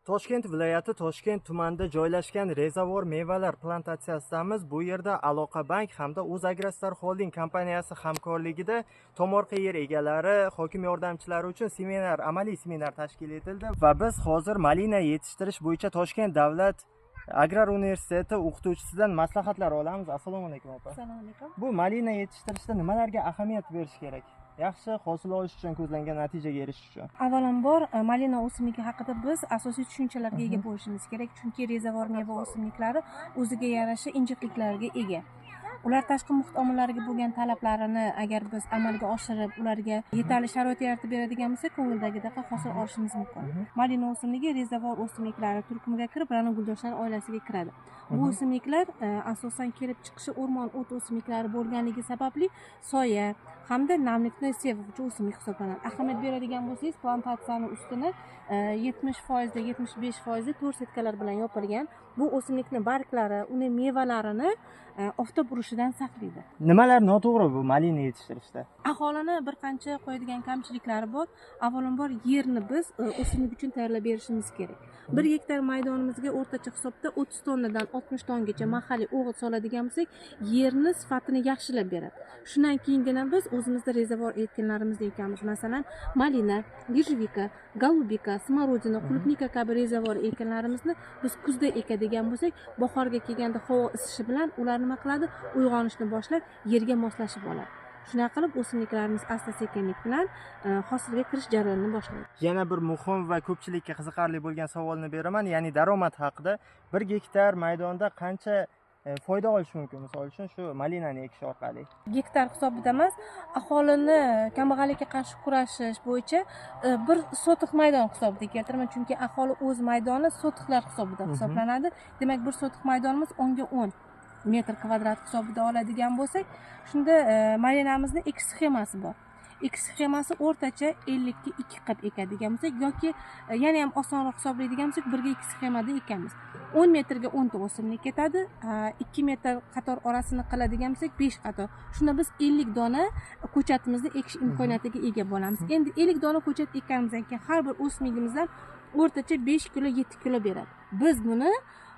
Toshkent viloyati Toshkent tumanida joylashgan Rezavor mevalar plantatsiyasidamiz. Bu yerda Aloqa bank hamda O'zagrostar Holding kompaniyasi hamkorligida tomorqa yer egalari, hokim yordamchilari uchun seminar, amaliy seminar tashkil etildi va biz hozir malina yetishtirish bo'yicha Toshkent davlat agrar universiteti o'qituvchisidan maslahatlar olamiz. Assalomu alaykum, opa. Assalomu alaykum. Bu malina yetishtirishda nimalarga ahamiyat berish kerak? Yaxshi hosil olish uchun, ko'zlangan natijaga erishish uchun. Avvalambor, malina o'simligi haqida biz asosiy tushunchalarga ega bo'lishimiz kerak, chunki rezavor meva o'simliklari o'ziga yarasha injiqliklarga ega. Ular tashqi muhit omillariga bo'lgan talablarini agar biz amalga oshirib, ularga yetarli sharoit yaratib beradigan bo'lsak, ko'ngildagidaqa hosil olishimiz mumkin. Malina o'simligi rezavor o'simliklari turkumiga kirib, ra'no guldoshlar oilasiga kiradi. Bu o'simliklar asosan kelib chiqishi o'rmon o't o'simliklari bo'lganligi sababli soya hamda namlikni sevuvchi o'simlik hisoblanadi. Ahamiyat beradigan bo'lsangiz, plantatsiyani ustini 70%da, 75%da to'r setkalar bilan yopilgan. Bu o'simlikni barglari, uni mevalarini oftob urishidan saqlaydi. Nimalar noto'g'ri bu malina yetishtirishda? Aholini bir qancha qo'yadigan kamchiliklari bor. Avvalambor, yerni biz o'simlik uchun tayyorlab berishimiz kerak. 1 gektar maydonimizga o'rtacha hisobda 30 tonnadan 60 tongacha mahalliy o'g'it soladigan bo'lsak, yerni sifatini yaxshilab beradi. Shundan keyingina biz o'zimizda rezavor ekinlarimizni ekamiz. Masalan, malina, ежевика, голубика, смородина, клубника kabi rezavor ekinlarimizni biz kuzda ekadigan bo'lsak, bahorga kelganda havo isishi bilan ular nima qiladi? Uyg'onishni boshlab, yerga moslashib oladi. Shunaqa qilib o'simliklarimiz asta sekinlik bilan hosilga kirish jarayonini boshlaydi. Yana bir muhim va ko'pchilikka qiziqarli bo'lgan savolni beraman, ya'ni daromad haqida. 1 gektar maydonda qancha foyda olish mumkin, misol uchun, shu malinani ekish orqali? Gektar hisobida emas, aholini kambag'allikka qarshi kurashish bo'yicha 1 sotix maydon hisobida keltiraman, chunki aholi o'z maydoni sotixlar hisobida hisoblanadi. Demak, 1 sotix maydonimiz 10ga 10 metr kvadrat hisobida oladigan bo'lsak, shunda malinamizni ekish sxemasi bor. Ekish sxemasi o'rtacha 50ga 2 qilib ekadigan bo'lsak yoki yana ham osonroq hisoblaydigan bo'lsak, 1ga 2 sxemada ekamiz. 10 metrga 10 ta o'simlik ketadi, 2 metr qator orasini qiladigan bo'lsak 5 qator. Shunda biz 50 dona ko'chatimizni ekish imkoniyatiga ega bo'lamiz. Endi 50 dona ko'chat ekkanimizdan keyin har bir o'simligimizdan o'rtacha 5 kilo, 7 kilo beradi. Biz buni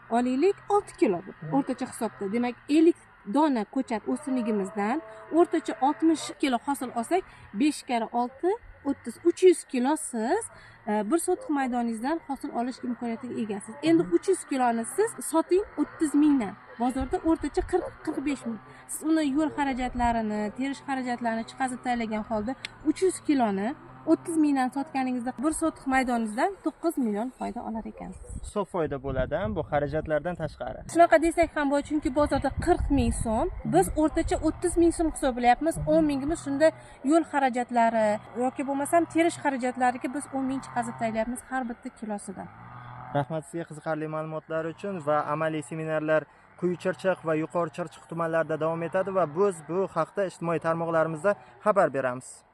olaylik 6 kilo deb o'rtacha hisobda. Demak, 50 dona ko'chat o'simligimizdan o'rtacha 60 kilo hosil olsak, 5 karra 6 30, 300 kilo siz 1 sotix maydoningizdan hosil olish imkoniyatiga egasiz. Endi 300 kiloni siz soting 30 mingdan. Bozorda o'rtacha 40-45 ming. Siz uni yo'l xarajatlarini, terish xarajatlarini chiqazib tashlagan holda 300 kiloni 30 mingdan sotganingizda 1 sotix maydoningizdan 9 million foyda olar ekansiz. Sof foyda bo'ladi, bu xarajatlardan tashqari. Shunaqa desak ham bo'ladi, chunki bozorda 40 ming so'm, biz o'rtacha 30 ming so'm hisoblayapmiz. 10 mingimiz shunda yo'l xarajatlari yoki bo'lmasam terish xarajatlariga biz 10 ming chiqazib tashlayapmiz har bitta kilosidan. Rahmat sizga qiziqarli ma'lumotlar uchun va amaliy seminarlar Quyi Chirchiq va Yuqori Chirchiq tumanlarida davom etadi va biz bu haqda ijtimoiy tarmoqlarimizda xabar beramiz.